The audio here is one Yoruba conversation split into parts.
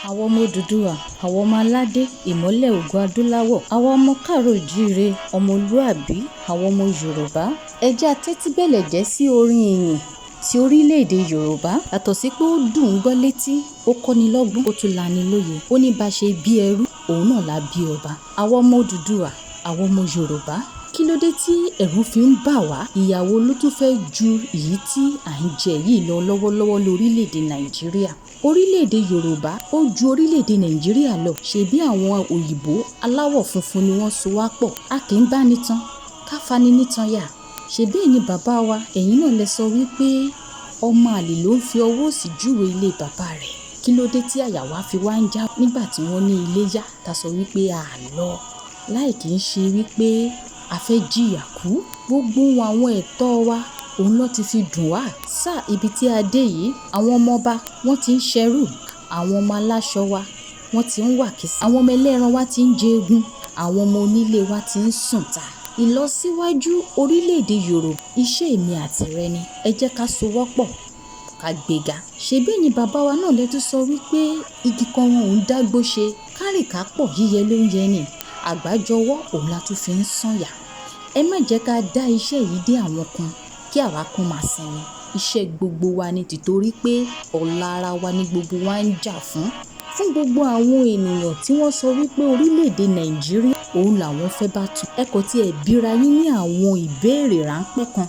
Àwọn ọmọ Odùduwà, àwọn ọmọ aládé, ìmọ́lẹ̀ ògo adúláwọ̀, àwọn ọmọ káàárọ̀-oòjíire, ọmọlúàbí, àwọn ọmọ Yorùbá. Ẹ jẹ́ a tẹ́tí bẹ̀lẹ̀jẹ́ sí orin ìyìn ti orílẹ̀-èdè Yorùbá. Yàtọ̀ sí pé ó dùn ún gbọ́ létí, ó kọ́ni lọ́gbọ́n, ó tún lani lóye. Ó ní bá ṣe bí ẹrú, òun náà la bí ọba. Àwọn ọmọ Odùduwà, àwọn ọmọ Yorùbá, kí ló dé tí ẹ̀rù fi ń bà wá? Ìyà wo ló tún fẹ́ ju èyí tí à ń jẹ yìí lọ lọ́wọ́lọ́wọ́ lórílẹ̀-èdè Nàìjíríà? Orílẹ̀-èdè Yorùbá ó ju orílẹ̀-èdè Nàìjíríà lọ. Ṣebí àwọn òyìnbó aláwọ̀ funfun ni wọ́n so wá pọ̀. A kì í bá ni tan, ká fani nítan yà. Ṣebí ẹ̀yin bàbá wa, ẹ̀yin náà lẹ sọ wípé ọmọ àlè ló ń fi ọwọ́ òsì júwe ilé bàbá rẹ̀. Kí ló dé tí àyà wa fi wá ń já nígbà tí wọ́n ní ilé yá, ta sọ wípé a lọ? Láì kì í ṣe wípé a fẹ́ jìyà kú. Gbogbo àwọn ẹ̀tọ́ wa, òun ló ti fi dùn wá. Sáà ibi tí a dé yìí, àwọn ọmọ ọba wọ́n ti ń ṣẹrú, àwọn ọmọ aláṣọ wa wọ́n ti ń wà kìsà, àwọn ọmọ ẹlẹ́ran wa ti ń jẹ egun, àwọn ọmọ onílé wa ti ń sùn ta. Ìlọsíwájú orílẹ̀-èdè Yorùbá, iṣẹ́ èmi àti rẹ ni. Ẹ jẹ́ ká sowọ́pọ̀, ká gbéga. Ṣebí ẹ̀yin bàbá wa náà lẹ tún sọ wípé igi kan wọn ò ń dágbó ṣe, kárìn ká pọ̀ yíyẹ ló ń yẹ ni. Àgbájọwọ́ òun la tún fi ń sànyà. Ẹ má jẹ́ ká dá iṣẹ́ yìí dé àwọn kan kí àwa kan máa sinmi. Iṣẹ́ gbogbo wa ni tìtorí pé ọ̀la ara wa ni gbogbo wa ń jà fún. Fún gbogbo àwọn ènìyàn tí wọ́n sọ wípé orílẹ̀-èdè Nàìjíríà òun làwọn fẹ́ bá tún. Ẹ kò tí è bíra yín ní àwọn ìbéèrè ránpẹ́ kan.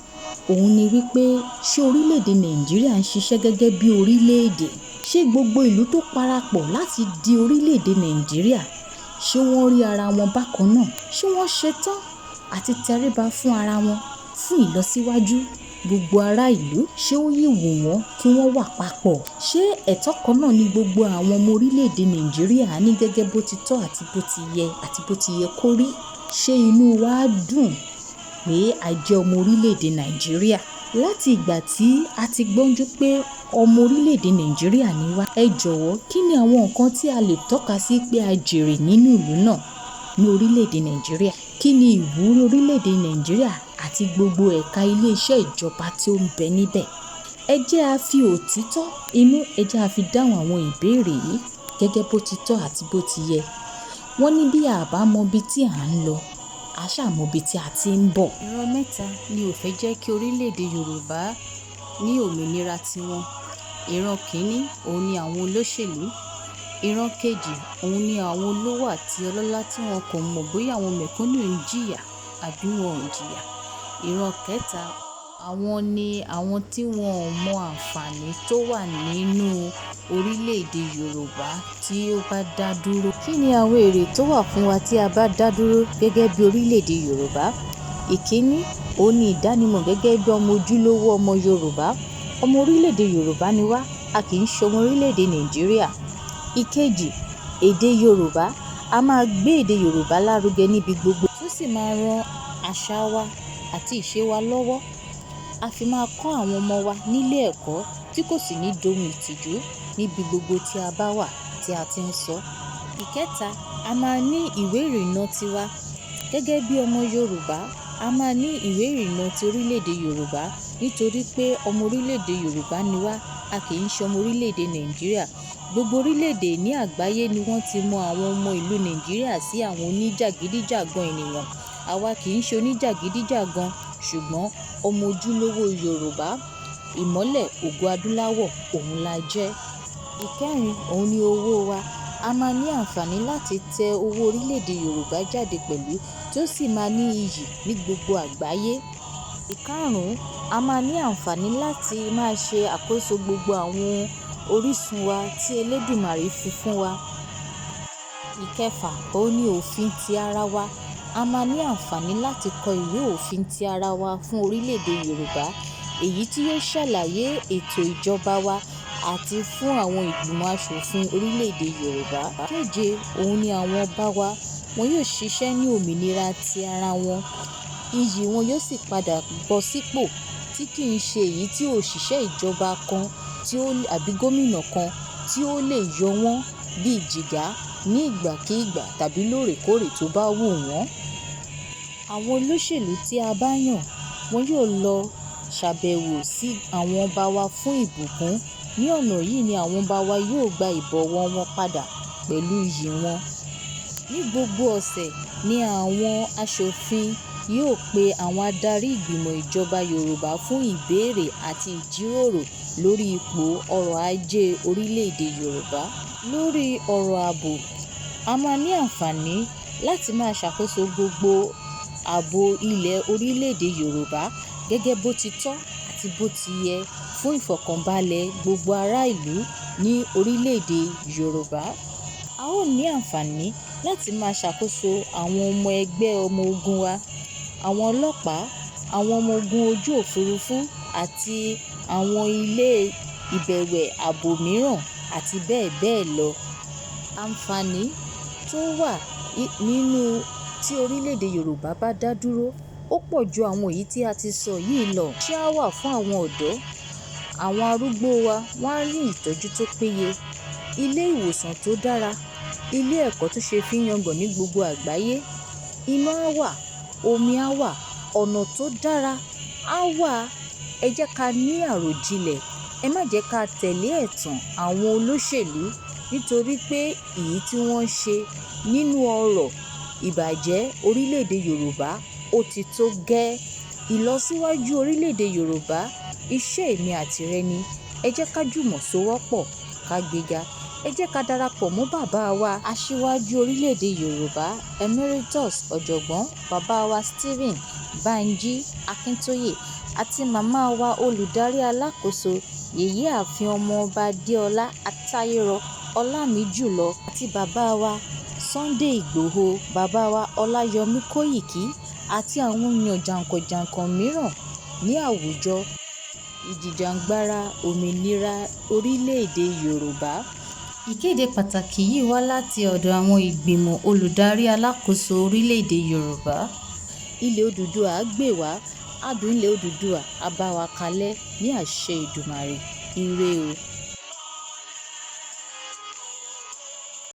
Òun ni wípé ṣé orílẹ̀-èdè Nàìjíríà ń ṣiṣẹ́ gẹ́gẹ́ bí orílẹ̀-èdè? Ṣé gbogbo ìlú tó parapọ̀ láti di orílẹ̀-èdè Nàìjíríà, ṣé wọ́n rí ara wọn bákan náà? Ṣé wọ́n ṣetán àti tẹríba fún ara wọn fún ìlọsíwájú gbogbo ará ìlú? Ṣé ó yí wù wọ́n kí wọ́n wà papọ̀? Ṣé ẹ̀tọ́ kan náà ni gbogbo àwọn ọmọ orílẹ̀-èdè Nàìjíríà ní gẹ́gẹ́ bó ti tọ́ àti bó ti yẹ àti bó ti yẹ kó rí? Ṣé inú wa dùn pé a jẹ́ ọmọ orílẹ̀-èdè Nàìjíríà? Láti ìgbà tí a ti gbọ́njú pé ọmọ orílẹ̀-èdè Nàìjíríà ni wá, ẹ jọ̀wọ́ kí ni àwọn nǹkan tí a lè tọ́ka sí pé a jèrè nínú ìlú náà ní orílẹ̀-èdè Nàìjíríà? Kí ni ìwúrí orílẹ̀-èdè Nàìjíríà àti gbogbo ẹ̀ka ilé iṣẹ́ ìjọba tí ó ń bẹ níbẹ̀? Ẹ jẹ́ a fi òtítọ́ inú, ẹ jẹ́ a fi dáhùn àwọn ìbéèrè yìí gẹ́gẹ́ bó ti tọ́ àti bó ti yẹ. Wọ́n ní bí a bá mọ ibi tí à ń lọ, a ṣà mọ ibi tí a ti ń bọ̀. Ìran mẹ́ta ni ò fẹ́ jẹ́ kí orílẹ̀-èdè Yorùbá ní òmìnira tiwọn. Ìran kìíní, òun ni àwọn olóṣèlú. Ìran kejì, òun ni àwọn olówó àti ọlọ́lá tí wọn kò mọ̀ bóyá àwọn mẹ̀kúnnù ń jìyà àbí wọn ò jìyà. Ìran kẹta, àwọn ni àwọn tí wọn ò mọ àǹfààní tó wà nínú orílẹ̀-èdè Yorùbá tí ó bá dá dúró. Kí ni àwọn èrè tó wà fún wa tí a bá dá dúró gẹ́gẹ́ bí orílẹ̀-èdè Yorùbá? Ìkíní, òun ni ìdánimọ̀ gẹ́gẹ́ bí ọmọ ojúlówó ọmọ Yorùbá. Ọmọ orílẹ̀-èdè Yorùbá ni wá, a kì í ṣe ọmọ orílẹ̀-èdè Nàìjíríà. Ìkejì, èdè Yorùbá. A máa gbé èdè Yorùbá lárugẹ níbi gbogbo, tó sì máa ran àṣà wa àti ìṣe wa lọ́wọ́. A fi máa kọ́ àwọn ọmọ wa nílé ẹ̀kọ́ tí kò sì ní dohun ìtìjú níbi gbogbo tí a bá wà tí a ti ń sọ. Ìkẹta, a máa ní ìwé ìrìnnà tiwa. Gẹ́gẹ́ bí ọmọ Yorùbá, a máa ní ìwé ìrìnnà ti orílẹ̀-èdè Yorùbá nítorí pé ọmọ orílẹ̀-èdè Yorùbá ni wá, a kì í ṣe ọmọ orílẹ̀-èdè Nàìjíríà. Gbogbo orílẹ̀-èdè ní àgbáyé ni wọ́n ti mọ àwọn ọmọ ìlú Nàìjíríà sí àwọn oníjàgídíjàgan ènìyàn. Àwa kì í ṣe oníjàgídíjàgan, ṣùgbọ́n ọmọ ojúlówó Yorùbá, ìmọ́lẹ̀ ògo adúláwọ̀ òun la jẹ́. Ìkẹrin, òun ni owó wa. A máa ní àǹfààní láti tẹ owó orílẹ̀-èdè Yorùbá jáde pẹ̀lú tí ó sì máa ní iyì ní gbogbo àgbáyé. Ìkarùn-ún, a máa ní àǹfààní láti máa ṣe àkóso gbogbo àwọn orísun wa tí Elédùmarè fi fún wa. Ìkẹfà, òun ni òfin ti ara wa. A máa ní àǹfààní láti kọ ìwé òfin ti ara wa fún orílẹ̀-èdè Yorùbá, èyí tí yóò ṣàlàyé ètò ìjọba wa àti fún àwọn ìgbìmọ̀ aṣòfin orílẹ̀-èdè Yorùbá. Ìkeje, òun ni àwọn ọba wa. Wọn yóò ṣiṣẹ́ ní òmìnira ti ara wọn. Iyì wọn yóò sì padà bọ̀ sípò tí kì í ṣe èyí tí òṣìṣẹ́ ìjọba kan tí ó àbí gómìnà kan tí ó lè yọ wọ́n bí jìgá ní ìgbàkígbà tàbí lóòrèkóòrè tó bá wù wọ́n. Àwọn olóṣèlú tí a bá yàn, wọn yóò lọ ṣàbẹ̀wò sí àwọn ọba wa fún ìbùkún Ní ọ̀nà yìí ni àwọn ọba wa yóò gba ìbọ̀wọ̀ wọn padà pẹ̀lú iyì wọn. Ní gbogbo ọ̀sẹ̀ ni àwọn aṣòfin yóò pe àwọn adarí ìgbìmọ̀ ìjọba Yorùbá fún ìbéèrè àti ìjíròrò lórí ipò ọrọ̀ ajé orílẹ̀-èdè Yorùbá. Lórí ọ̀rọ̀ ààbò, a máa ní àǹfààní láti máa ṣàkóso gbogbo ààbò ilẹ̀ orílẹ̀-èdè Yorùbá gẹ́gẹ́ bó ti tọ́ àti bó ti yẹ fún ìfọ̀kànbalẹ̀ gbogbo ará ìlú ní orílẹ̀-èdè Yorùbá. A ó ní àǹfààní láti máa ṣàkóso àwọn ọmọ ẹgbẹ́ ọmọ ogun wa, àwọn ọlọ́pàá, àwọn ọmọ ogun ojú òfuurufú àti àwọn ilé ìbẹ̀wẹ́ ààbò mìíràn àti bẹ́ẹ̀ bẹ́ẹ̀ lọ. Àǹfààní tó wà nínú tí orílẹ̀-èdè Yorùbá bá dá dúró ó pọ̀ ju àwọn èyí tí a ti sọ yìí lọ. Iṣẹ́ á wà fún àwọn ọ̀dọ́, àwọn arúgbó wa wọ́n á ní ìtọ́jú tó péye, ilé ìwòsàn tó dára, ilé ẹ̀kọ́ tó ṣe fi yangàn ní gbogbo àgbáyé. Iná á wà, omi á wà, ọ̀nà tó dára á wà. Ẹ jẹ́ ká ní àròjinlẹ̀, ẹ má jẹ́ ká tẹ̀lé ẹ̀tàn àwọn olóṣèlú nítorí pé èyí tí wọ́n ń ṣe nínú ọ̀rọ̀ ìbàjẹ́ orílẹ̀-èdè Yorùbá ó ti tó gẹ́. Ìlọsíwájú orílẹ̀-èdè Yorùbá, iṣẹ́ èmi àti rẹ ni. Ẹ jẹ́ ká jùmọ̀ sowọ́pọ̀ ká gbéga. Ẹ jẹ́ ká darapọ̀ mọ́ bàbá wa aṣíwájú orílẹ̀-èdè Yorùbá Emeritus Ọ̀jọ̀gbọ́n bàbá wa Stephen Banji Akintoye àti màmá wa olùdarí alákòóso Yèyé Ààfin Ọmọọba Adéọlá Àtayérọ Ọlámìjùlọ àti bàbá wa Sunday Ìgbòho, bàbá wa Ọláyọmí Kóìkí àti àwọn èèyàn jàǹkànjàǹkàn mìíràn ní àwùjọ ìjìjàǹgbara òmìnira orílẹ̀-èdè Yorùbá. Ìkéde pàtàkì yìí wá láti ọ̀dọ̀ àwọn ìgbìmọ̀ olùdarí alákòóso orílẹ̀-èdè Yorùbá. Ilẹ̀ Odùduwà á gbè wá, adùn ilẹ̀ Odùduwà á bá wa kalẹ́ ní àṣẹ Èdùmàrè. Ire o.